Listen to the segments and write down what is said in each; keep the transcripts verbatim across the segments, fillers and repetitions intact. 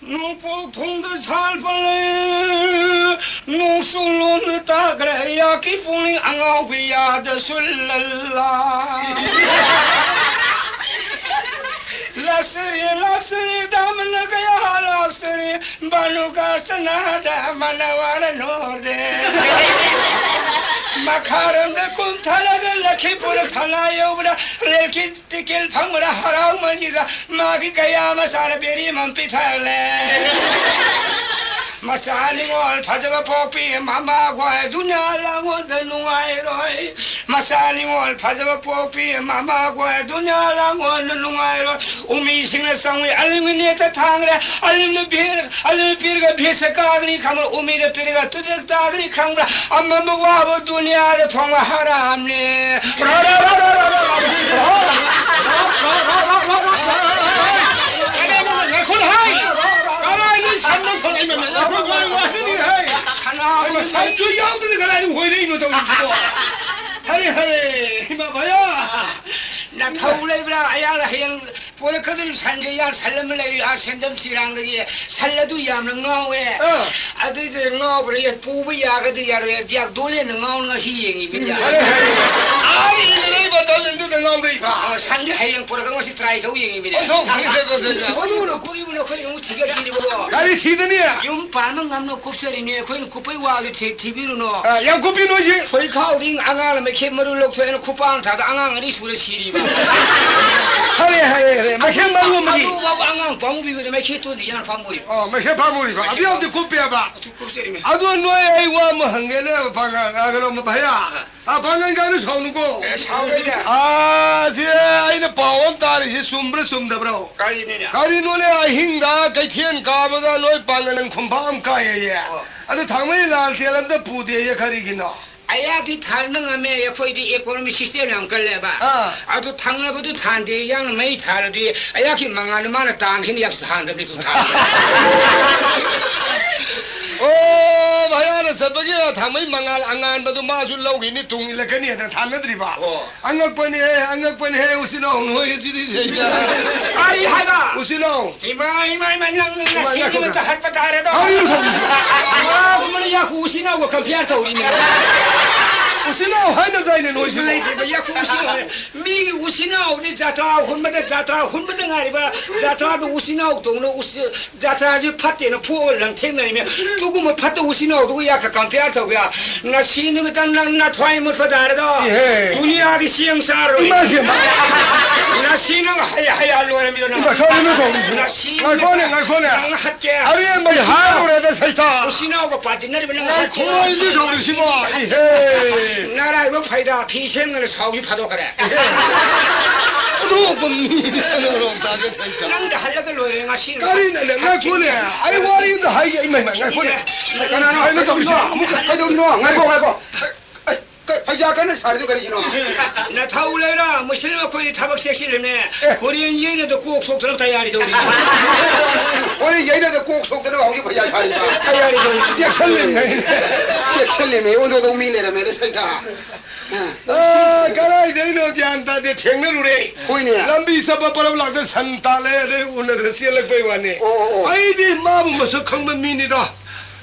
ꯅꯣꯡꯄꯣꯛ ꯊꯣꯡꯗ ꯁꯥꯠꯄ ꯂꯩ, ꯅꯣꯡꯆꯨ ꯂꯣꯝꯗ ꯇꯥꯈ꯭ꯔꯦ, ꯑꯩꯍꯥꯛꯀꯤ ꯄꯨꯛꯅꯤꯡ ꯑꯉꯥꯎꯕꯤ ꯌꯥꯗ ꯁꯨꯜꯂꯜꯂꯥ꯫ ꯂꯥꯛꯆꯔꯤ, ꯂꯥꯛꯆꯔꯤ, ꯗꯥꯃꯅ ꯀꯌꯥ ꯂꯥꯛꯆꯔꯤ, ꯕꯥꯅꯨ ꯀꯥꯁꯅꯥꯗ ꯃꯅꯋꯥꯔ ꯅꯣꯔꯗꯦ꯫ ꯃꯈꯥꯔꯣꯝꯗ ꯀꯨꯝꯊꯔꯒ ꯂꯈꯤꯄꯨꯔ ꯊꯅꯥ ꯌꯧꯕꯗ ꯔꯦꯜꯒꯤ ꯇꯤꯀꯦꯠ ꯐꯪꯕꯗ ꯍꯔꯥꯎꯃꯟꯈꯤꯗ ꯃꯥꯒꯤ ꯀꯌꯥ ꯃꯆꯥꯅ ꯕꯦꯔꯤ ꯑꯃ ꯄꯤꯊꯛꯂꯦ꯫ ꯃꯆꯥ ꯅꯤꯉꯣꯜ ꯐꯖꯕ ꯄꯣꯛꯄꯤ ꯃꯃꯥ ꯈꯣꯏ ꯗꯨꯅꯤꯌꯥ ꯂꯥꯡꯉꯣꯟꯗ ꯅꯨꯡꯉꯥꯏꯔꯣꯏ꯫ ꯃꯆꯥ ꯅꯤꯉꯣꯜ ꯐꯖꯕ ꯄꯣꯛꯄꯤ ꯃꯃꯥ ꯈꯣꯏ ꯗꯨꯅꯤꯌꯥ ꯂꯥꯡꯉꯣꯟꯗ ꯅꯨꯡꯉꯥꯏꯔꯣꯏ꯫ ꯎꯃꯤꯁꯤꯡꯅ ꯆꯪꯉꯤ ꯑꯂꯤꯝꯒꯤ ꯅꯦꯠꯇ ꯊꯥꯡꯈ꯭ꯔꯦ꯫ ꯑꯂꯤꯝꯅ ꯄꯤꯔꯒ, ꯑꯂꯤꯝꯅ ꯄꯤꯔꯒ ꯚꯦꯁ ꯀꯥꯒꯅꯤ ꯈꯪꯕ꯭ꯔꯥ? ꯎꯃꯤꯅ ꯄꯤꯔꯒ ꯇꯨꯖꯛ ꯇꯥꯒꯅꯤ ꯈꯪꯕ꯭ꯔꯥ? ꯑꯃꯝꯕ ꯋꯥꯕ ꯗꯨꯅꯤꯌꯥꯗ ꯐꯪꯕ ꯍꯔꯥꯝꯅꯦ꯫ ꯉꯥꯏꯈꯣ ꯍꯥꯏ꯫ ꯀꯗꯥꯏꯗꯒꯤ ꯁꯟꯅꯣ ꯊꯣꯛꯂꯛꯏꯅꯣ? ꯉꯥꯏꯈꯣ, ꯉꯥꯏꯈꯣ, ꯉꯥꯏꯈꯣ ꯍꯥꯏ꯫ ꯁꯅꯥ ꯁꯟꯁꯨ ꯌꯥꯎꯗꯅ ꯀꯗꯥꯏꯗ ꯍꯣꯏꯔꯛꯏꯅꯣ ꯇꯧꯔꯤꯁꯤꯕꯣ? ꯍꯔꯦ, ꯍꯔꯦ, ꯏꯃꯥ ꯚꯌꯥ꯫ ꯅꯊꯧ ꯂꯩꯕ꯭ꯔꯥ? ꯑꯩꯍꯥꯛꯅ ꯍꯌꯦꯡ ꯄꯣꯔꯛꯀꯗꯧꯔꯤꯕ ꯁꯟꯁꯦ, ꯌꯥ ꯁꯟ ꯑꯃ ꯂꯩꯔꯤ, ꯑꯥ ꯁꯦꯟꯖꯝ ꯁꯤꯔꯥꯡꯗꯒꯤ꯫ ꯁꯟ ꯑꯗꯨ ꯌꯥꯝꯅ ꯉꯥꯎꯋꯦ꯫ ꯑꯥ꯫ ꯑꯗꯨꯏꯗꯨꯅ ꯉꯥꯎꯕꯅ ꯄꯨꯕ ꯌꯥꯒꯗ꯭ꯔꯥ ꯌꯥꯔꯣꯏ? ꯗꯤꯌꯥꯛ ꯗꯣꯂꯦꯟꯅ ꯉꯥꯎꯅ ꯉꯁꯤ ꯌꯦꯡꯉꯤꯕꯅꯤ꯫ ꯐꯔꯦ, ꯐꯔꯦ꯫ ꯑꯥ, ꯏꯟꯗ ꯂꯩꯕ ꯗꯣꯂꯦꯟꯗꯨꯗ ꯉꯥꯎꯔꯛꯏꯕ꯫ ꯑꯥ, ꯁꯟꯗꯤ ꯍꯌꯦꯡ ꯄꯨꯔꯛꯀ ꯉꯁꯤ ꯇ꯭ꯔꯥꯏ ꯇꯧ ꯌꯦꯡꯉꯤꯕꯅꯤ꯫ ꯑꯣꯟꯊꯣꯛ ꯐꯔꯦ, ꯗꯣꯂꯦꯟꯗ꯫ ꯑꯩꯈꯣꯏ ꯌꯨꯝ ꯂꯣꯛꯄꯒꯤꯕꯨ ꯅꯈꯣꯏꯅ ꯑꯃꯨꯛ ꯊꯤꯒꯠꯈꯤꯅꯤꯕꯀꯣ꯫ ꯀꯔꯤ ꯊꯤꯗꯅꯤ? ꯌꯨꯝ ꯄꯥꯟꯕ ꯉꯝꯅ ꯀꯨꯞꯆꯔꯤꯅꯤ, ꯑꯩꯈꯣꯏꯅ ꯀꯨꯞꯄꯩ ꯋꯥꯗꯨ ꯊꯤ-, ꯊꯤꯕꯤꯔꯨꯅꯣ꯫ ꯑꯥ, ꯌꯥꯝ ꯀꯨꯞꯄꯤ ꯅꯣꯏꯁꯤ꯫ ꯐꯨꯔꯤꯠꯈꯥꯎꯗꯤ ꯑꯉꯥꯡꯅ ꯃꯩꯈꯦꯠ ꯃꯔꯨ ꯂꯧꯊꯣꯛꯑꯦꯅ ꯈꯨꯄꯥꯡ ꯊꯥꯗ ꯑꯉꯥꯡ ꯑꯅꯤ ꯁꯨꯔ ꯁꯤꯔꯤꯕ꯫ ꯍꯔꯦ, ꯍꯔꯦ, ꯍꯔꯦ꯫ ꯃꯩꯈꯦꯠ ꯃꯔꯨ ꯑꯃꯗꯤ꯫ ꯑꯗꯨ ꯐꯥꯎꯕ ꯑꯉꯥꯡ ꯄꯥꯝꯃꯨꯕꯤꯕꯗ ꯃꯩꯈꯦꯠꯇꯨ ꯌꯥꯝ ꯄꯥꯝꯃꯨꯔꯤꯕ꯫ ꯑꯣ, ꯃꯩꯈꯦꯠ ꯄꯥꯝꯃꯨꯔꯤꯕ꯫ ꯑꯗꯨ ꯌꯥꯝꯗꯤ ꯀꯨꯞꯄꯦꯕ꯫ ꯑꯗꯨ ꯀꯨꯞꯆꯔꯤꯃꯤ꯫ ꯑꯗꯣ ꯅꯣꯏ ꯑꯩ ꯋꯥ ꯑꯃ ꯍꯪꯒꯦꯅꯦ, ꯄꯥꯡꯒꯜ, ꯑ, ꯀꯩꯅꯣ, ꯚꯩꯌꯥ꯫ ꯑ, ꯄꯥꯡꯒꯜ ꯀꯥꯏꯅ ꯁꯥꯎꯅꯨꯀꯣ꯫ ꯑꯦ, ꯁꯥꯎꯔꯣꯏꯗ꯫ ꯑ, ꯁꯤ ꯑꯩꯅ ꯄꯥꯎ ꯑꯃ ꯇꯥꯔꯤꯁꯦ ꯆꯨꯝꯕ꯭ꯔꯥ ꯆꯨꯝꯗꯕ꯭ꯔꯣ? ꯀꯔꯤꯅꯣꯅꯦ? ꯀꯔꯤꯅꯣꯅꯦ, ꯑꯍꯤꯡꯗ ꯀꯩꯊꯦꯜ ꯀꯥꯕꯗ ꯅꯣꯏ ꯄꯥꯡꯒꯜ ꯈꯨꯝꯐꯥ ꯑꯃ ꯀꯥꯏꯌꯦ꯫ ꯑꯣ꯫ ꯑꯗꯨ ꯊꯥꯡꯃꯩ ꯂꯥꯜ ꯇꯦꯜ ꯑꯝꯇ ꯄꯨꯗꯦꯌꯦ, ꯀꯔꯤꯒꯤꯅꯣ? ꯑꯩꯍꯥꯛꯇꯤ ꯊꯥꯟꯕ ꯉꯝꯃꯦ, ꯑꯩꯈꯣꯏꯗꯤ economy system ꯌꯥꯝ ꯀꯜꯂꯦꯕ꯫ ꯑꯥ꯫ ꯑꯗꯨ ꯊꯪꯅꯕꯗꯨ ꯊꯥꯟꯗꯦ, ꯌꯥꯡꯅ ꯃꯩ ꯊꯥꯜꯂꯗꯤ ꯑꯩꯍꯥꯛꯀꯤ ꯃꯉꯥꯜꯗꯨ ꯃꯥꯅ ꯇꯥꯟꯈꯤꯅꯤ, ꯑꯩꯍꯥꯛꯁꯨ ꯊꯥꯟꯗꯕꯅꯤ, ꯑꯗꯨꯝ ꯊꯥꯟꯗꯦ꯫ ꯑꯣ, ꯚꯌꯥꯅ ꯆꯠꯄꯒꯤ ꯊꯥꯡꯃꯩ ꯃꯉꯥꯜ ꯑꯉꯥꯟꯕꯗꯨ ꯃꯥꯁꯨ ꯂꯧꯈꯤꯅꯤ, ꯇꯨꯡ ꯏꯜꯂꯛꯀꯅꯤ ꯍꯥꯏꯅ ꯊꯥꯅꯗ꯭ꯔꯤꯕ? ꯑꯣ꯫ ꯑꯉꯛꯄꯅꯤꯍꯦ, ꯑꯉꯛꯄꯅꯤꯍꯦ, ꯎꯆꯤꯟ ꯅꯥꯎ ꯅꯣꯏ ꯑꯁꯤꯗꯤ ꯁꯩꯗ꯫ ꯀꯔꯤ ꯍꯥꯏꯕ? ꯎꯆꯤꯟ ꯅꯥꯎ꯫ ꯏꯃꯥ, ꯏꯃꯥ, ꯏꯃꯥ, ꯅꯪ ꯏꯃꯥ, ꯉꯁꯤ ꯉꯥꯏꯈꯣ, ꯅꯨꯃꯤꯠꯇ ꯉꯥꯏꯈꯣ꯫ ꯍꯠꯄ ꯇꯥꯔꯦꯗꯣ꯫ ꯀꯔꯤꯅꯣ ꯇꯧꯔꯤꯁꯤ? ꯏꯃꯥ, ꯀꯨꯝꯕꯅ ꯌꯥꯀꯨ ꯎꯆꯤꯟ ꯅꯥꯎꯒ compare ꯇꯧꯔꯤꯅꯦ꯫ ꯎꯆꯤꯟ ꯅꯥꯎ ꯍꯥꯏꯅꯗꯥꯏꯅꯦ ꯅꯣꯏꯁꯤꯕꯣ? ꯏꯃꯥ, ꯏꯃꯥ, ꯌꯥꯀꯨ ꯎꯆꯤꯟ ꯅꯥꯎ꯫ ꯃꯤꯒꯤ ꯎꯆꯤꯟ ꯅꯥꯎꯗꯤ ꯖꯇ꯭ꯔꯥ ꯍꯨꯟꯕꯗ, ꯖꯇ꯭ꯔꯥ ꯍꯨꯟꯕꯗ ꯉꯥꯏꯔꯤꯕ, ꯖꯇ꯭ꯔꯥꯗ ꯎꯆꯤꯟ ꯅꯥꯎ ꯇꯧꯅ ꯎꯆꯤ-, ꯖꯇ꯭ꯔꯥꯁꯤ ꯐꯠꯇꯦꯅ ꯐꯨꯛꯑ ꯂꯪꯊꯦꯡꯅꯔꯤꯃꯦ꯫ ꯑꯗꯨꯒꯨꯝꯕ ꯐꯠꯇ ꯎꯆꯤꯟ ꯅꯥꯎꯗꯨꯒ ꯌꯥꯀ compare ꯇꯧꯕ ꯌꯥ? ꯉꯁꯤ ꯅꯨꯃꯤꯗꯥꯡ ꯅꯪ ꯅꯊ꯭ꯋꯥꯏ ꯃꯨꯠꯄ ꯇꯥꯔꯦꯗꯣ꯫ ꯏꯍꯦ꯫ ꯗꯨꯅꯤꯌꯥꯒꯤ ꯆꯦꯡ ꯆꯥꯔꯣꯏ꯫ ꯏꯃꯥ ꯏꯕꯦꯝꯃ꯫ ꯉꯁꯤ ꯅꯪ ꯍꯌꯥ ꯍꯌꯥ ꯂꯣꯏꯔꯝꯃꯤꯗꯣ ꯅꯪ꯫ ꯏꯃꯥ, ꯀꯔꯤꯅꯣ ꯇꯧꯔꯤꯁꯤꯕꯣ? ꯉꯁꯤ ꯉꯥꯏꯈꯣꯅꯦ, ꯅꯨꯃꯤꯗꯥꯡ ꯉꯥꯏꯈꯣꯅꯦ꯫ ꯅꯪ ꯍꯠꯀꯦ꯫ ꯑꯔꯦꯝꯕꯒꯤ ꯍꯥꯏꯔꯨꯔꯦꯗ ꯁꯩꯇꯥ꯫ ꯎꯆꯤꯟ ꯅꯥꯎꯒ ꯄꯥꯟꯖꯤꯟꯅꯔꯤꯕ ꯅꯪ ꯍꯠꯀꯦ꯫ ꯉꯥꯏꯈꯣ, ꯏꯕꯤ ꯇꯧꯔꯤꯁꯤꯕꯣ꯫ ꯏꯍꯦ꯫ ꯅꯔꯥꯏꯕꯛ ꯐꯩꯗ ꯐꯤ ꯁꯦꯝꯗꯅ ꯁꯥꯎꯁꯤ ꯐꯥꯗꯣꯛꯈ꯭ꯔꯦ꯫ ꯏꯍꯦ꯫ ꯑꯗꯨꯒꯨꯝꯕ ꯃꯤꯅꯤ ꯀꯩꯅꯣ ꯔꯣꯝꯇꯥꯒ ꯁꯩꯇꯥ꯫ ꯅꯪꯗ ꯍꯜꯂꯒ ꯂꯣꯏꯔꯦ ꯉꯁꯤ꯫ ꯀꯔꯤꯅꯣꯅꯦ? ꯉꯥꯏꯈꯣꯅꯦ꯫ ꯑꯩ ꯋꯥꯔꯤ ꯑꯝꯇ ꯍꯥꯏꯒꯦ꯫ ꯏꯃꯥ, ꯏꯃꯥ, ꯉꯥꯏꯈꯣꯅꯦ꯫ ꯀꯅꯥꯅꯣ? ꯀꯩꯅꯣ ꯇꯧꯔꯤꯁꯦ? ꯑꯃꯨꯛ ꯀꯩꯗꯧꯔꯤꯅꯣ? ꯉꯥꯏꯈꯣ, ꯉꯥꯏꯈꯣ꯫ ꯑꯩ, ꯀꯩ, ꯐꯩꯖꯥ ꯀꯟꯅ ꯁꯥꯔꯤꯗꯣ ꯀꯔꯤꯒꯤꯅꯣ? ꯅꯊꯧ ꯂꯩꯔ ꯃꯨꯁꯂꯤꯝ ꯑꯩꯈꯣꯏꯗꯤ ꯊꯕꯛ ꯆꯦꯛꯁꯤꯜꯂꯤꯕꯅꯦ꯫ ꯑꯦ꯫ ꯀꯣꯔꯤꯌꯟ ꯌꯩꯅꯗ ꯀꯣꯛ ꯁꯣꯛꯇꯅꯕ ꯇꯌꯥꯔꯤ ꯇꯧꯔꯤ꯫ ꯀꯣꯔꯤꯌꯟ ꯌꯩꯅꯗ ꯀꯣꯛ ꯁꯣꯛꯇꯅꯕ ꯍꯧꯖꯤꯛ ꯐꯩꯖꯥ ꯁꯥꯔꯤꯕ꯫ ꯇꯌꯥꯔꯤ ꯇꯧꯔꯤ꯫ ꯆꯦꯛꯁꯤꯜꯂꯤꯕꯅꯦ꯫ ꯆꯦꯛꯁꯤꯜꯂꯤꯕꯅꯦ꯫ ꯑꯣꯟꯊꯣꯛꯇꯧ ꯃꯤ ꯂꯩꯔꯝꯃꯦꯗ ꯁꯩꯇꯥ꯫ ꯑ, ꯀꯗꯥꯏꯗꯩꯅꯣ ꯒ꯭ꯌꯥꯟ ꯇꯥꯗꯦ, ꯊꯦꯡꯅꯔꯨꯔꯦ꯫ ꯍꯣꯏꯅꯦ꯫ ꯂꯝꯕꯤ ꯆꯠꯄ ꯄꯔꯞ ꯂꯥꯛꯇ ꯁꯟ ꯇꯥꯜꯂꯦ, ꯑꯗꯩ ꯎꯅꯗ ꯆꯦꯜꯂꯛꯄꯩ ꯋꯥꯅꯤ꯫ ꯑꯣ, ꯑꯣ, ꯑꯣ꯫ ꯑꯩꯗꯤ ꯃꯥꯕꯨ ꯃꯁꯛ ꯈꯪꯕ ꯃꯤꯅꯤꯗ꯫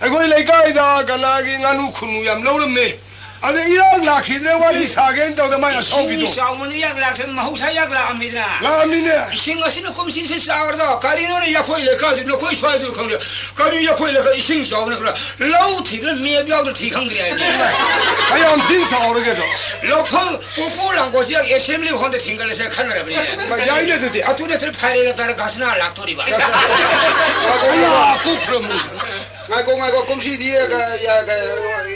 ꯑꯩꯈꯣꯏ ꯂꯩꯀꯥꯏꯗ ꯀꯅꯥꯒꯤ ꯉꯥꯅꯨ ꯈꯨꯅꯨ ꯌꯥꯝ ꯂꯧꯔꯝꯃꯦ꯫ ꯑꯗ ꯏꯔꯥꯡ ꯂꯥꯛꯈꯤꯗ꯭ꯔꯦ, ꯋꯥꯔꯤ ꯁꯥꯒꯦꯅ ꯇꯧꯗ ꯃꯥꯏ ꯏꯁꯤꯡ ꯑꯁꯥꯎꯕꯤꯗꯣ꯫ ꯆꯥꯎꯃꯟꯅ ꯏꯔꯥꯡ ꯂꯥꯛꯇ꯭ꯔꯦ, ꯃꯍꯧꯁꯥ ꯏꯔꯥꯡ ꯂꯥꯛꯑꯝꯃꯤꯗꯅ꯫ ꯂꯥꯛꯑꯝꯃꯤꯅꯦ꯫ ꯏꯁꯤꯡ ꯑꯁꯤꯅ ꯀꯨꯝꯁꯤꯁꯦ ꯆꯥꯎꯔꯗꯣ, ꯀꯔꯤꯅꯣꯅꯦ, ꯑꯩꯈꯣꯏ ꯂꯩꯀꯥꯏꯗꯨ ꯅꯈꯣꯏ ꯁ꯭ꯋꯥꯏꯗꯨ ꯈꯪꯗꯦ꯫ ꯀꯔꯤ ꯑꯩꯈꯣꯏ ꯂꯩꯀꯥꯏ ꯏꯁꯤꯡ ꯆꯥꯎꯕꯅ ꯈꯔ ꯂꯧ ꯊꯤꯕꯗ ꯃꯦꯞ ꯌꯥꯎꯗ ꯊꯤ ꯈꯪꯗ꯭ꯔꯦ ꯍꯥꯏꯅꯦ꯫ ꯀꯌꯥꯝ ꯊꯤꯅ ꯆꯥꯎꯔꯒꯦꯗꯣ? ꯂꯧꯐꯝ ꯄꯨꯄꯨ ꯂꯥꯡꯒꯣꯜꯁꯦ assembly hall ꯗ ꯊꯤꯡꯒꯠꯂꯁꯦ ꯈꯟꯅꯔꯕꯅꯤꯅꯦ꯫ ꯃꯥ ꯌꯥꯏꯅꯦ ꯑꯗꯨꯗꯤ꯫ ꯑꯗꯨ ꯅꯠꯇ꯭ꯔꯗꯤ ꯐꯥꯏꯔꯦꯜ ꯂꯝꯇꯥꯗ ꯈꯖꯅꯥ ꯂꯥꯛꯇꯣꯔꯤꯕ꯫ ꯑꯌꯥ, ꯀꯣꯛꯈ꯭ꯔ ꯃꯨ꯫ ꯉꯥꯏꯈꯣ, ꯉꯥꯏꯈꯣ, ꯀꯨꯝꯁꯤꯗꯤ, ꯑ, ꯀ-,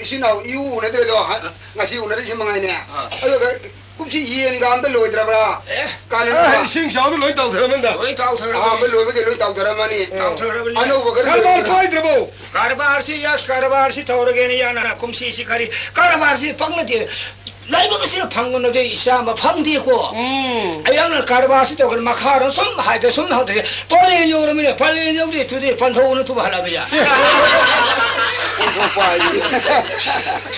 ꯏꯆꯤꯟ ꯏꯅꯥꯎ ꯏꯎ ꯎꯅꯗ꯭ꯔꯦꯗꯣ, ꯍ-, ꯉꯁꯤ ꯎꯅꯔꯤꯁꯤ ꯃꯉꯥꯏꯅꯦ꯫ ꯑꯥ꯫ ꯑꯗꯨꯒ ꯀꯨꯝꯁꯤ ꯌꯦꯟꯒ ꯑꯝꯇ ꯂꯣꯏꯗ꯭ꯔꯕ꯭ꯔꯥ? ꯑꯦ꯫ ꯀꯥꯂꯦꯟ ꯑꯦ, ꯊꯥ꯫ ꯏꯁꯤꯡ ꯆꯥꯎꯗ ꯂꯣꯏ ꯇꯥꯎꯊꯔꯝꯃꯦꯗ꯫ ꯂꯣꯏ ꯇꯥꯎꯊꯔꯕꯅꯤ꯫ ꯑꯍꯥꯟꯕ ꯂꯣꯏꯕꯒꯩ ꯂꯣꯏ ꯇꯥꯎꯊꯔꯝꯃꯅꯤ꯫ ꯇꯥꯎꯊꯔꯕꯅꯤ꯫ ꯑꯅꯧꯕꯒ ꯀꯔꯕꯥꯔ ꯂꯣꯏꯗ꯭ꯔꯕ? ꯄꯥꯏꯗ꯭ꯔꯕꯣ? ꯀꯔꯕꯥꯔꯁꯤ ꯌꯥ-, ꯀꯔꯕꯥꯔꯁꯤ ꯇꯧꯔꯒꯦꯅ ꯌꯥꯅꯔ ꯀꯨꯝꯁꯤꯁꯤ ꯀꯔꯤ? ꯀꯔꯕꯥꯔꯁꯤ ꯄꯪꯅꯗꯦ꯫ ꯂꯥꯏꯕꯛ ꯑꯁꯤꯅ ꯐꯪꯕꯅꯗꯤ ꯏꯆꯥꯝꯕ ꯐꯪꯗꯦꯀꯣ꯫ ꯎꯝ꯫ ꯑꯩꯍꯥꯛꯅ ꯀꯔꯕꯥꯔꯁꯤ ꯇꯧꯒꯅꯤ ꯃꯈꯥꯔꯣꯝ ꯁꯨꯝ ꯍꯥꯏꯗ ꯁꯨꯝ ꯍꯧꯗꯦ꯫ ꯄꯂꯦꯟ ꯌꯧꯔꯃꯤꯅ ꯄꯂꯦꯟ ꯌꯧꯗꯦ ꯇꯨꯗꯦ ꯄꯟꯊꯧꯅ ꯇꯨꯕ ꯍꯜꯂꯛꯑꯕ ꯌꯥ꯫ ꯑꯣꯟꯊꯣꯛꯄ ꯍꯥꯏꯗꯤ꯫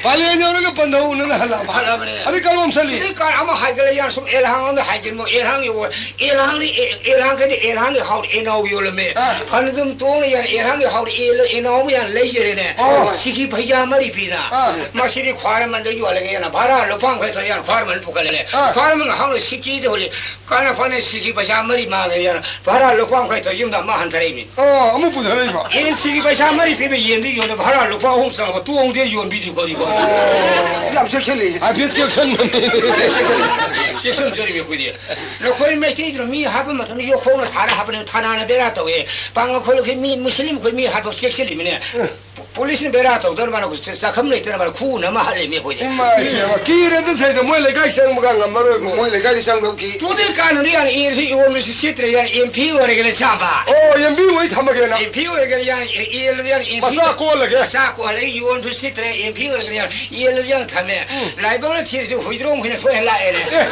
ꯄꯥꯂꯦꯟ ꯌꯧꯔꯒ ꯄꯟꯊꯧ ꯎꯅꯅ ꯍꯜꯂꯛꯑꯕ꯫ ꯍꯜꯂꯛꯑꯕꯅꯦ꯫ ꯑꯗꯩ ꯀꯔꯣꯝ ꯆꯠꯂꯤ? ꯑꯗꯩ ꯀꯥꯔ ꯑꯃ ꯍꯥꯏꯒꯠꯂꯦ, ꯌꯥꯔ ꯁꯨꯝ ꯑꯦꯜꯍꯥꯡ ꯑꯃꯗ ꯍꯥꯏꯖꯤꯟꯕ, ꯑꯦꯜꯍꯥꯡ ꯌꯧꯕ, ꯑꯦꯜꯍꯥꯡꯗꯤ ꯑꯦ-, ꯑꯦꯜꯍꯥꯡ ꯀꯩꯗꯤ ꯑꯦꯜꯍꯥꯡꯗꯤ ꯍꯥꯎꯔ ꯑꯦꯅꯥꯎ ꯌꯣꯜꯂꯝꯃꯦ꯫ ꯑꯥ꯫ ꯐꯅ ꯑꯗꯨꯝ ꯇꯣꯡꯅ ꯌꯥꯔ ꯑꯦꯜꯍꯥꯡꯗꯤ ꯍꯥꯎꯔ ꯑꯦꯜ-, ꯑꯦꯅꯥꯎ ꯑꯃ ꯌꯥꯔ ꯂꯩꯖꯔꯦꯅꯦ꯫ ꯑꯥ꯫ ꯁꯤꯒꯤ ꯐꯩꯖꯥ ꯃꯔꯤ ꯄꯤꯅ꯫ ꯑꯥ꯫ ꯃꯁꯤꯗꯤ ꯈ꯭ꯋꯥꯏꯔꯝꯕꯟꯗ ꯌꯣꯜꯂꯒꯦꯅ ꯚꯔꯥ ꯂꯨꯄꯥ ꯌꯥꯡꯈꯩ ꯇꯧꯔ ꯌꯥꯔ ꯈ꯭ꯋꯥꯏꯔꯝꯕꯟ ꯄꯨꯈꯠꯂꯦ꯫ ꯑꯥ꯫ ꯈ꯭ꯋꯥꯏꯔꯝꯕꯟ ꯍꯥꯎꯅ ꯁꯤꯀꯤꯗ ꯍꯣꯜꯂꯤ꯫ ꯀꯥꯟꯅ ꯐꯅ ꯁꯤꯒꯤ ꯄꯩꯁꯥ ꯃꯔꯤ ꯃꯥꯡꯉꯦ ꯌꯥꯔ ꯚꯔꯥ ꯂꯨꯄꯥ ꯌꯥꯡꯈꯩ ꯇꯧꯔ ꯌꯨꯝꯗ ꯑꯃ ꯍꯟꯊꯔꯛꯏꯅꯤ꯫ ꯑꯣ, ꯑꯃꯨꯛ ꯄꯨꯊꯔꯛꯏꯕ? ꯑꯦ, ꯁꯤꯒꯤ ꯄꯩꯁꯥ ꯃꯔꯤ ꯄꯤꯕ ꯌꯦꯟꯗꯨ ꯌꯣꯟꯂꯦ, ꯚꯔꯥ ꯂꯨꯄꯥ ꯑꯍꯨꯝ ꯆꯪꯉꯕ ꯇꯣꯡꯗꯦ ꯌꯣꯟꯕꯤꯗ꯭ꯔꯤ ꯀꯣꯔꯤꯕꯣ꯫ ꯑꯣ꯫ ꯌꯥꯝ ꯆꯦꯛꯁꯤꯜꯂꯤ꯫ ꯍꯥꯏꯐꯦꯠ ꯆꯦꯛꯁꯤꯟꯕꯅꯤ꯫ ꯆꯦꯛꯁꯤꯟ-, ꯆꯦꯛꯁꯤꯟꯖꯔꯤꯕ ꯑꯩꯈꯣꯏꯗꯤ꯫ ꯅꯈꯣꯏ ꯃꯩꯇꯩꯗꯨꯅ ꯃꯤ ꯍꯥꯠꯄ ꯃꯇꯝꯗ ꯌꯣꯠꯈꯣꯡꯅ ꯊꯥꯔ ꯍꯥꯞꯄꯅꯦ, ꯊꯥꯅꯥꯅ ꯕꯦꯔꯥ ꯇꯧꯋꯦ꯫ ꯄꯥꯡꯒꯜ ꯈꯣꯜꯂꯛꯈꯤ ꯃꯤ ꯃꯨꯁꯂꯤꯝ ꯑꯩꯈꯣꯏ ꯃꯤ ꯍꯥꯠꯄ ꯆꯦꯛꯁꯤꯜꯂꯤꯕꯅꯦ꯫ ꯎꯝ꯫ ꯄꯨꯂꯤꯁꯅ ꯕꯦꯔꯥ ꯇꯧꯗꯅ ꯃꯥꯅ ꯆꯥꯛꯈꯨꯝ ꯂꯩꯇꯅ ꯃꯥꯅ ꯈꯨꯅ ꯑꯃ ꯍꯥꯠꯂꯤꯃꯤ ꯑꯩꯈꯣꯏꯗꯤ꯫ ꯏꯃꯥ ꯏꯕꯦꯝꯃ, ꯀꯤꯔꯦꯗ ꯊꯩꯗ ꯃꯣꯏ ꯂꯩꯀꯥꯏ ꯆꯪꯕꯒ ꯉꯝꯃꯔꯣꯏꯕꯣ꯫ ꯃꯣꯏ ꯂꯩꯀꯥꯏꯗꯤ ꯆꯪꯗꯧ ꯀꯤ꯫ ꯇꯨꯗꯤ ꯀꯥꯟꯅꯗꯤ ꯌꯥꯅꯤ, ꯏꯔꯁꯤ ꯏꯔꯣꯝꯁꯤ ꯁꯤꯠꯇ꯭ꯔꯦ ꯌꯥꯅꯤ, ꯑꯦꯝ ꯄꯤ ꯑꯣꯏꯔꯒꯅ ꯆꯥꯕ꯫ ꯑꯣ, ꯑꯦꯝ ꯄꯤ ꯑꯣꯏ ꯊꯝꯃꯒꯦꯅ꯫ ꯑꯦꯝ ꯄꯤ ꯑꯣꯏꯔꯒꯅ ꯌꯥꯅꯤ, ꯑꯦ-, ꯑꯦꯜ ꯌꯥꯅꯤ, ꯑꯦꯝ ꯄꯤ ꯃꯆꯥ ꯀꯣꯜꯂꯒꯦ꯫ ꯃꯆꯥ ꯀꯣꯜꯂꯒ ꯌꯣꯟꯁꯨ ꯁꯤꯠꯇ꯭ꯔꯦ, ꯑꯦꯝ ꯄꯤ ꯑꯣꯏꯔꯒꯅ ꯌꯥꯅꯤ, ꯑꯦꯜ ꯌꯥꯅꯤ ꯊꯝꯃꯦ꯫ ꯎꯝ꯫ ꯂꯥꯏꯕꯛꯅ ꯊꯤꯔꯁꯨ ꯍꯨꯏꯗ꯭ꯔꯣꯝ ꯍꯨꯏꯅ ꯁꯣꯏꯍꯟ ꯂꯥꯛꯑꯦꯅꯦ꯫ ꯑꯦ꯫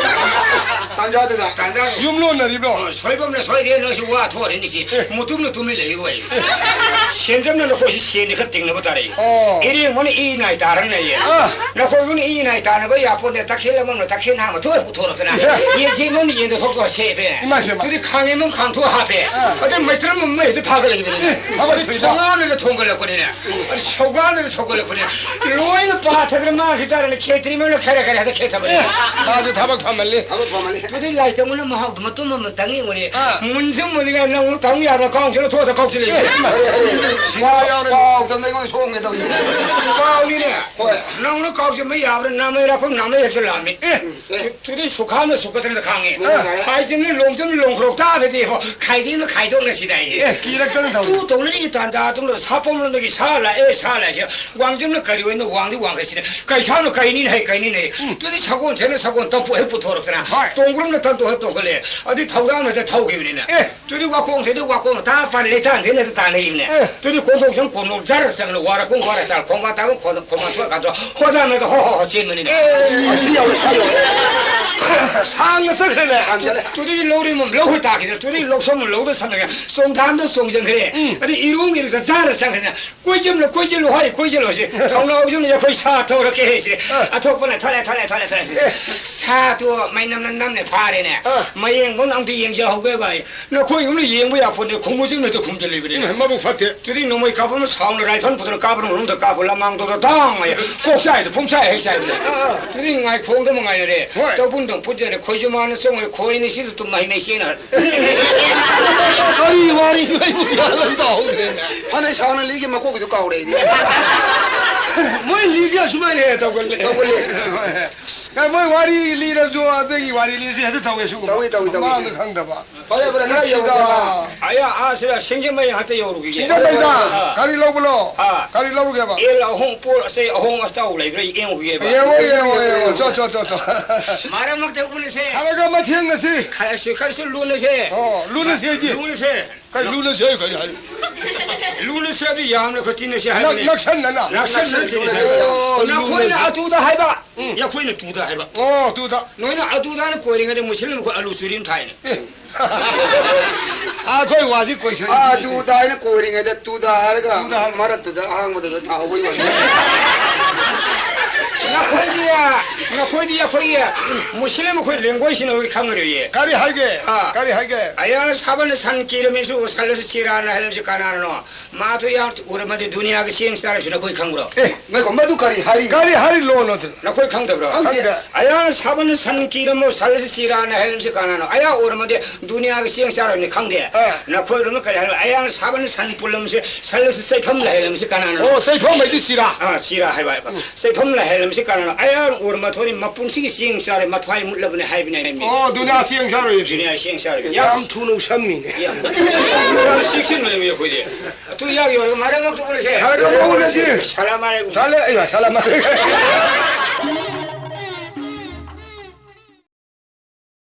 ꯇꯥꯟꯖꯥꯗꯨꯗ꯫ ꯇꯥꯟꯖꯥ꯫ ꯌꯨꯝ ꯂꯣꯟꯅꯔꯤꯕ꯭ꯔꯣ? ꯑꯣ, ꯁꯣꯏꯕꯝꯅ ꯁꯣꯏꯔꯦ, ꯅꯣꯏꯁꯨ ꯋꯥ ꯊꯣꯛꯑꯔꯦ ꯅꯤꯁꯤ꯫ ꯑꯦ꯫ ꯃꯇꯨꯝꯅ ꯇꯨꯃꯤꯟ ꯂꯩꯌꯨ ꯑꯩ꯫ ꯑꯦ꯫ ꯁꯦꯟꯖꯝꯅ ꯅꯈꯣꯏꯁꯤ ꯁꯦꯟꯗꯤ ꯈꯔ ꯇꯤꯡꯅꯕ ꯇꯥꯔꯦ꯫ ꯑꯣ꯫ ꯏꯔꯦꯡꯕꯅ ꯏ ꯅꯥꯏ ꯇꯥꯔꯅ ꯂꯩꯌꯦ꯫ ꯑꯥ꯫ ꯅꯈꯣꯏꯕꯨꯅ ꯏ ꯅꯥꯏ ꯇꯥꯅꯕ ꯌꯥꯄꯣꯟꯗꯦ, ꯇꯈꯦꯜ ꯑꯃꯅ ꯇꯈꯦꯜ ꯅꯍꯥ ꯃꯊꯣꯏ ꯄꯨꯊꯣꯔꯛꯇꯅ꯫ ꯑꯦ꯫ ꯌꯦꯟꯊꯤ ꯑꯃꯅ ꯌꯦꯟꯗ ꯊꯣꯛꯇꯣꯛꯑ ꯁꯦꯞꯄꯦ꯫ ꯏꯃꯥ ꯏꯕꯦꯝꯃ꯫ ꯑꯗꯨꯗꯤ ꯈꯥꯡꯉꯦ ꯑꯃ ꯈꯥꯡꯊꯣꯛꯑ ꯍꯥꯞꯄꯦ꯫ ꯑꯥ꯫ ꯑꯗꯩ ꯃꯩꯇ꯭ꯔꯝ ꯑꯃ ꯃꯩꯗ ꯊꯥꯒꯠꯂꯛꯏꯕꯅꯤꯅꯦ꯫ ꯑꯦ, ꯊꯕꯛ ꯑꯗꯩ ꯊꯨꯏꯗ꯫ ꯊꯣꯡꯒꯥꯟꯗꯨꯗ ꯊꯣꯡꯒꯠꯂꯛꯄꯅꯤꯅꯦ꯫ ꯑꯗꯩ ꯁꯧꯒꯥꯟꯗꯨꯗ ꯁꯧꯒꯠꯂꯛꯄꯅꯦ꯫ ꯂꯣꯏꯅ ꯄꯥꯊꯗꯅ ꯃꯥꯁꯤ ꯇꯥꯔꯅ ꯈꯦꯇ꯭ꯔꯤ ꯃꯣꯏꯅ ꯈꯔ ꯈꯔ ꯍꯦꯛꯇ ꯈꯦꯠꯊꯕꯅꯦ꯫ ꯑꯦ, ꯃꯥꯁꯨ ꯊꯕꯛ ꯐꯃꯜꯂꯤ꯫ ꯊꯕꯛ ꯐꯃꯜꯂꯤ꯫ ꯑꯗꯨꯗꯩ ꯂꯥꯏꯇꯪꯕꯅ ꯃꯍꯥꯎꯗꯣ ꯃꯇꯨꯝ ꯑꯃ ꯇꯪꯉꯤꯉꯨꯅꯦ꯫ ꯑꯥ꯫ ꯃꯨꯟꯁꯨ ꯃꯨꯟꯅꯤꯡꯉꯥꯏ ꯅꯪ ꯇꯪ ꯌꯥꯕ꯭ꯔꯥ? ꯀꯥꯎꯟꯁꯤꯜ ꯊꯣꯛꯑ ꯀꯥꯎꯁꯤꯜꯂꯛꯏ꯫ ꯑꯦ, ꯏꯃꯥ꯫ ꯁꯤꯡꯒꯥ ꯌꯥꯎꯔꯦ꯫ ꯄꯥꯎ ꯇꯝꯅ ꯑꯩꯉꯣꯟꯗ ꯁꯣꯛꯑꯝꯃꯦ ꯇꯧꯔꯤꯁꯦ꯫ ꯄꯥꯎꯅꯤꯅꯦ꯫ ꯍꯣꯏ꯫ ꯅꯪꯅ ꯀꯥꯎꯁꯤꯟꯕ ꯌꯥꯕ꯭ꯔꯥ? ꯅꯥꯃꯩ ꯔꯥꯈꯨꯝ ꯅꯥꯃꯩ ꯍꯦꯛꯇ ꯂꯥꯝꯃꯤ꯫ ꯑꯦ꯫ ꯑꯦ꯫ ꯇꯨ-, ꯇꯨꯗꯤ ꯁꯨꯈꯥꯝꯅ ꯁꯨꯀꯠꯇꯅ ꯈꯥꯡꯉꯤ꯫ ꯑꯦ꯫ ꯍꯥꯏꯗꯅ ꯂꯣꯡꯗꯨꯅ ꯂꯣꯡꯈ꯭ꯔꯣꯛ ꯇꯥꯕꯗꯤ ꯈꯥꯏꯗꯤꯅ ꯈꯥꯏꯗꯣꯛꯅ ꯁꯤꯗꯥꯏꯌꯦ꯫ ꯑꯦ, ꯀꯤꯔꯛꯇꯅ ꯇꯧꯔꯤ꯫ ꯇꯨ ꯇꯧꯅꯔꯤꯒꯤ ꯇꯥꯟꯖꯥ ꯑꯗꯨꯝꯅ ꯁꯥꯄꯣꯝꯂꯣꯝꯗꯒꯤ ꯁꯥ ꯂꯥꯛꯑꯦ, ꯁꯥ ꯂꯥꯛꯑꯦ꯫ ꯋꯥꯡꯖꯤꯡꯅ ꯀꯔꯤ ꯑꯣꯏꯅ ꯋꯥꯡꯗꯤ ꯋꯥꯡꯈꯩꯁꯤꯅ ꯀꯩꯁꯥꯅ ꯀꯩꯅꯤꯅ ꯍꯩ ꯀꯩꯅꯤꯅ ꯍꯩ꯫ ꯎꯝ꯫ ꯇꯨꯗꯤ ꯁꯒꯣꯜ ꯁꯦꯅ ꯁꯒꯣꯜ ꯇꯝꯄꯨ ꯍꯦꯛ ꯄꯨꯊꯣꯔꯛꯇꯅ ꯍꯣꯏ꯫ ꯇꯣꯡꯕ꯭ꯔꯨꯝꯅ ꯇꯟꯇꯣ ꯍꯦꯛ ꯇꯣꯡꯈꯠꯂꯦ꯫ ꯑꯗꯨꯗꯤ ꯊꯧꯗꯥꯡꯅ ꯍꯦꯛꯇ ꯊꯧꯈꯤꯕꯅꯤꯅ꯫ ꯑꯦ꯫ ꯇꯨꯗꯤ ꯋꯥꯈꯣꯡ ꯊꯦꯗꯤ ꯋꯥꯈꯣꯡ ꯇꯥ ꯄꯥꯟ ꯂꯩꯇꯥꯟ ꯊꯦꯅ ꯇꯥꯟꯅꯩꯕꯅꯦ꯫ ꯑꯦ꯫ ꯇꯨꯗꯤ ꯀꯣꯟꯊꯣꯛ ꯁꯪ ꯀꯣꯟꯊꯣꯛ ꯖꯔ ꯆꯪꯅ ꯋꯥꯔ ꯀꯣꯡ ꯋꯥꯔ ꯆꯥꯔ ꯈꯣꯡꯕꯥ ꯇꯥꯕ ꯈꯣꯡ-, ꯈꯣꯡꯕꯥ ꯊꯣꯛꯑ ꯀꯥꯟꯗ ꯍꯣꯗꯥ ꯅꯣꯏꯗ ꯍꯣ ꯍꯣ ꯍꯣ ꯆꯦꯟꯕꯅꯤꯅꯦ꯫ ꯑꯦ꯫ ꯑꯁꯤ ꯌꯥꯎꯔꯦ, ꯁꯤ ꯌꯥꯎꯔꯦ꯫ ꯁꯥꯡꯅ ꯆꯠꯈ꯭ꯔꯦꯅꯦ꯫ ꯁꯥꯡ ꯆꯠꯂꯦ꯫ ꯇꯨꯗꯤ ꯂꯧꯔꯤ ꯃꯝ ꯂꯧ ꯍꯣꯏ ꯇꯥꯈꯤꯗ꯭ꯔꯦ꯫ ꯇꯨꯗꯤ ꯂꯧꯁꯝ ꯂꯧꯗ ꯁꯝꯅꯒꯦ꯫ ꯆꯣꯡꯊꯥꯝꯗ ꯇꯣꯡꯁꯤꯟꯈ꯭ꯔꯦ꯫ ꯎꯝ꯫ ꯑꯗꯩ ꯏꯔꯣꯡꯒꯤꯗꯨꯗ ꯆꯥꯔ ꯆꯪꯈ꯭ꯔꯦꯅ, "ꯀꯣꯏꯁꯤꯜꯂꯨ, ꯀꯣꯏꯁꯤꯜꯂꯨ, ꯍꯣꯏ, ꯀꯣꯏꯁꯤꯜꯂꯨ" ꯍꯥꯏꯁꯦ꯫ ꯊꯧꯅꯥꯎꯁꯤꯅ ꯑꯩꯈꯣꯏ ꯁꯥ ꯊꯧꯔꯛꯀꯦ ꯍꯥꯏꯁꯦ꯫ ꯑ꯫ ꯑꯊꯣꯛꯄꯅ ꯊꯣꯛꯂꯛꯑꯦ, ꯊꯣꯛꯂꯛꯑꯦ, ꯊꯣꯛꯂꯛꯑꯦ, ꯊꯣꯛꯂꯛꯑꯦ꯫ ꯑꯦ꯫ ꯁꯥꯗꯣ ꯃꯩ ꯅꯝꯅ ꯅꯝꯅ ꯐꯥꯔꯦꯅꯦ꯫ ꯑ꯫ ꯃꯌꯦꯡꯕꯝ ꯑꯝꯇ ꯌꯦꯡꯖꯍꯧꯒꯦꯕ ꯑꯩ꯫ ꯅꯈꯣꯏ ꯌꯨꯝꯗ ꯌꯦꯡꯕ ꯌꯥꯄꯣꯠꯇꯦ, ꯈꯨꯝꯃꯨ ꯆꯤꯡ ꯃꯊꯛꯇ ꯈꯨꯝꯖꯤꯜꯂꯤꯕꯅꯤꯅꯦ꯫ ꯏꯃꯥ, ꯃꯕꯨꯛ ꯐꯠꯇꯦ꯫ ꯆꯨꯔꯤ ꯅꯣꯡꯃꯩ ꯀꯥꯞꯄ ꯑꯃ ꯁꯥꯎꯅ ꯔꯥꯏꯐꯜ ꯄꯨꯗꯅ ꯀꯥꯞꯄ ꯃꯅꯨꯡꯗ ꯀꯥꯞꯄ ꯂꯃꯥꯡꯗꯣꯗ ꯗꯥꯡ ꯍꯥꯏ꯫ ꯀꯣꯛ ꯆꯥꯏꯗꯣ ꯄꯨꯡꯆꯥꯏ ꯍꯦꯛ ꯆꯥꯏꯕꯅꯦ꯫ ꯑꯥ, ꯑꯥ꯫ ꯆꯨꯔꯤ ꯉꯥꯏꯈꯣꯡꯗ ꯃꯉꯥꯏꯅꯔꯦ꯫ ꯍꯣꯏ꯫ ꯇꯧꯕꯨꯟꯗꯣ ꯄꯨꯠꯖꯔꯦ, ꯈꯣꯏꯖꯨ ꯃꯥꯅ ꯆꯣꯡꯉꯔꯦ, ꯈꯣꯏꯅꯤ ꯁꯤꯗ ꯇꯨꯝ ꯃꯍꯩ ꯃꯩ ꯆꯦꯟꯅꯔꯦ꯫ ꯀꯔꯤ ꯋꯥꯔꯤꯅꯣ ꯑꯩꯕꯨ ꯒ꯭ꯌꯥꯟ ꯑꯃ ꯇꯥꯍꯧꯗ꯭ꯔꯦꯅꯦ꯫ ꯐꯅ ꯁꯥꯡꯅ ꯂꯤꯒꯦ, ꯃꯀꯣꯛꯀꯤꯗꯣ ꯀꯥꯎꯔꯦ ꯑꯩꯗꯤ꯫ ꯃꯣꯏ ꯂꯤꯒꯦ ꯑꯁꯨꯃꯥꯏꯅ ꯍꯦꯛ ꯇꯧꯒꯜꯂꯦ꯫ ꯇꯧꯒꯜꯂꯦ꯫ ꯀꯩ ꯃꯣꯏ ꯋꯥꯔꯤ ꯂꯤꯔꯁꯨ ꯑꯗꯒꯤ ꯋꯥꯔꯤ ꯂꯤꯔꯁꯨ ꯍꯦꯛꯇ ꯇꯧꯋꯦ ꯁꯤꯒꯨꯝꯕ꯫ ꯇꯧꯏ, ꯇꯧꯏ, ꯇꯧꯏ꯫ ꯃꯃꯥꯡꯗ ꯈꯪꯗꯕ꯫ ꯐꯔꯦ, ꯐꯔꯦ, ꯈꯔ ꯅꯨꯡꯁꯤꯗ꯫ ꯌꯧꯔꯛꯑꯣ꯫ ꯑꯌꯥ, ꯑꯥ, ꯁꯤꯗ ꯁꯤꯡꯖꯃꯩ ꯍꯟꯇ ꯌꯧꯔꯨꯈꯤꯒꯦ꯫ ꯁꯤꯡꯖꯃꯩꯗ ꯑꯥ꯫ ꯀꯔꯤ ꯂꯧꯕꯅꯣ? ꯑꯥ꯫ ꯀꯔꯤ ꯂꯧꯔꯨꯒꯦꯕ? ꯑꯦꯜ ꯑꯍꯣꯡ ꯄꯣꯠ ꯑꯁꯦ ꯑꯍꯣꯡ ꯑꯁꯇꯥꯎ ꯂꯩꯕ꯭ꯔꯥ ꯌꯦꯡꯉꯨꯈꯤꯒꯦꯕ꯫ ꯌꯦꯡꯉꯣ, ꯌꯦꯡꯉꯣ, ꯌꯦꯡꯉꯣ꯫ ꯆꯣ, ꯆꯣ, ꯆꯣ, ꯆꯣ꯫ ꯃꯔꯛ ꯃꯔꯛꯇ ꯎꯅꯁꯦ꯫ ꯈꯔꯒ ꯃꯊꯦꯡꯅꯁꯤ꯫ ꯈꯔꯁꯨ, ꯈꯔꯁꯨ ꯂꯨꯅꯁꯦ꯫ ꯑꯣ, ꯂꯨꯅꯁꯦ ꯍꯥꯏꯗꯤ? ꯂꯨꯅꯁꯦ꯫ ꯀꯩ ꯂꯨꯅꯁꯦ ꯍꯥꯏ ꯀꯔꯤ ꯍꯥꯏ? ꯂꯨꯅꯁꯦ ꯑꯗꯨ ꯌꯥꯝꯅ ꯈꯣꯏ ꯇꯤꯟꯅꯁꯦ ꯍꯥꯏꯕꯅꯦ꯫ ꯅꯛ-, ꯅꯛꯁꯟꯅꯅ? ꯅꯛꯁꯟꯅ ꯇꯤꯟꯅꯁꯦ ꯍꯥꯏꯕ꯫ ꯑꯣ, ꯅꯈꯣꯏꯅ ꯂꯨꯅꯁꯦ꯫ ꯑꯗꯨꯗ ꯍꯥꯏꯕ, ꯎꯝ꯫ ꯑꯩꯈꯣꯏꯅ ꯇꯨꯗ ꯍꯥꯏꯕ꯫ ꯑꯣ, ꯇꯨꯗ꯫ ꯅꯣꯏꯅ ꯑꯗꯨꯗ ꯍꯥꯏꯅ ꯀꯣꯏꯔꯤꯉꯩꯗ ꯃꯨꯁꯂꯤꯝ ꯑꯩꯈꯣꯏ ꯑꯂꯨ ꯆꯨꯔꯤ ꯑꯃ ꯊꯥꯏꯅꯦ꯫ ꯑꯦ꯫ ꯑꯩꯈꯣꯏ ꯋꯥꯁꯤ ꯀꯣꯏꯁꯟ ꯑꯥ, ꯇꯨꯗ ꯍꯥꯏꯅ ꯀꯣꯏꯔꯤꯉꯩꯗ ꯇꯨꯗ ꯍꯥꯏꯔꯒ ꯇꯨꯗ ꯍꯥꯏꯔꯒ꯫ ꯃꯔꯛꯇꯨꯗ ꯑꯍꯥꯡꯕꯗꯨꯗ ꯊꯥꯍꯧꯕꯩ ꯋꯥꯅꯤ꯫ ꯅꯈꯣꯏꯗꯤ, ꯅꯈꯣꯏꯗꯤ ꯑꯩꯈꯣꯏꯒꯤ ꯃꯨꯁꯂꯤꯝ ꯑꯩꯈꯣꯏ ꯂꯦꯡꯒꯣꯏꯁꯤꯅ ꯑꯩꯈꯣꯏ ꯈꯪꯉꯔꯣꯏꯌꯦ꯫ ꯀꯔꯤ ꯍꯥꯏꯒꯦ? ꯑꯥ꯫ ꯀꯔꯤ ꯍꯥꯏꯒꯦ? ꯑꯌꯥꯅ ꯁꯥꯕꯅ ꯁꯟ ꯀꯤꯔꯝꯃꯤꯁꯨ ꯁꯜꯂꯁꯨ ꯆꯤꯔꯥꯅ ꯍꯥꯏꯔꯝꯃꯤꯁꯤ ꯀꯅꯥꯅꯅꯣ? ꯃꯥꯗꯨ ꯌꯥꯝ ꯎꯔꯝꯃꯗꯤ ꯗꯨꯅꯤꯌꯥꯒꯤ ꯆꯦꯡ ꯆꯥꯔꯁꯨ ꯅꯈꯣꯏ ꯈꯪꯕ꯭ꯔꯣ? ꯑꯦ, ꯉꯥꯏꯈꯣ, ꯃꯗꯨ ꯀꯔꯤ ꯍꯥꯏꯔꯤ? ꯀꯔꯤ ꯍꯥꯏꯔꯤ ꯂꯣꯟ ꯑꯗꯨ? ꯅꯈꯣꯏ ꯈꯪꯗꯕ꯭ꯔꯣ? ꯈꯪꯗꯦ꯫ ꯈꯪꯗꯦ꯫ ꯑꯌꯥꯅ ꯁꯥꯕꯅ ꯁꯟ ꯀꯤꯔꯝꯃꯣ, ꯁꯜꯂꯁꯨ ꯆꯤꯔꯥꯅ ꯍꯥꯏꯔꯝꯃꯤꯁꯤ ꯀꯅꯥꯅꯣ? ꯑꯌꯥ ꯎꯔꯝꯃꯗꯤ ꯗꯨꯅꯤꯌꯥꯒꯤ ꯆꯦꯡ ꯆꯥꯔꯣꯏꯅꯤ ꯈꯪꯗꯦ꯫ ꯑꯥ꯫ ꯅꯈꯣꯏꯔꯣꯝꯗ ꯀꯔꯤ ꯍꯥꯏꯅꯣ? ꯑꯌꯥꯅ ꯁꯥꯕꯅ ꯁꯟ ꯄꯨꯜꯂꯝꯃꯤꯁꯤ ꯁꯜꯂꯁꯨ ꯆꯩꯐꯝ ꯂꯩꯍꯜꯂꯝꯃꯤꯁꯤ ꯀꯅꯥꯅꯣ? ꯑꯣ, ꯆꯩꯐꯝ ꯍꯥꯏꯗꯤ ꯆꯤꯔꯥ꯫ ꯑꯥ, ꯆꯤꯔꯥ ꯍꯥꯏꯕ, ꯍꯥꯏꯕ꯫ ꯎꯝ꯫ ꯆꯩꯐꯝ ꯂꯩꯍꯜꯂꯝꯃꯤꯁꯤ ꯀꯅꯥꯅꯣ? ꯑꯌꯥꯅ ꯎꯔꯝꯃꯊꯣꯏꯅꯤ ꯃꯄꯨꯟꯁꯤꯒꯤ ꯆꯦꯡ ꯆꯥꯔꯣꯏ, ꯃꯊ꯭ꯋꯥꯏ ꯃꯨꯠꯂꯕꯅꯤ ꯍꯥꯏꯕꯅꯤ ꯍꯥꯏꯕꯅꯤ꯫ ꯑꯣ, ꯗꯨꯅꯤꯌꯥ ꯆꯦꯡ ꯆꯥꯔꯣꯏ꯫ ꯗꯨꯅꯤꯌꯥ ꯆꯦꯡ ꯆꯥꯔꯣꯏ꯫ ꯌꯥꯝ ꯌꯥꯝ ꯊꯨꯅ ꯎꯁꯝꯃꯤꯅꯦ꯫ ꯌꯥꯝ, ꯌꯥꯝ ꯆꯦꯛꯁꯤꯟꯕꯅꯦ ꯑꯩꯈꯣꯏꯗꯤ꯫ ꯑꯗꯨ ꯌꯥꯎ ꯌꯧꯔꯒ ꯃꯔꯛ ꯃꯔꯛꯇ ꯎꯅꯁꯦ꯫ ꯃꯔꯛ ꯃꯔꯛꯇ ꯎꯅꯁꯤ꯫ ꯁꯂꯥꯝ ꯑꯂꯩꯀꯨꯝ꯫ ꯁꯂꯥ-, ꯑꯩ ꯁꯂꯥꯝ ꯑꯂꯩꯀꯨꯝ꯫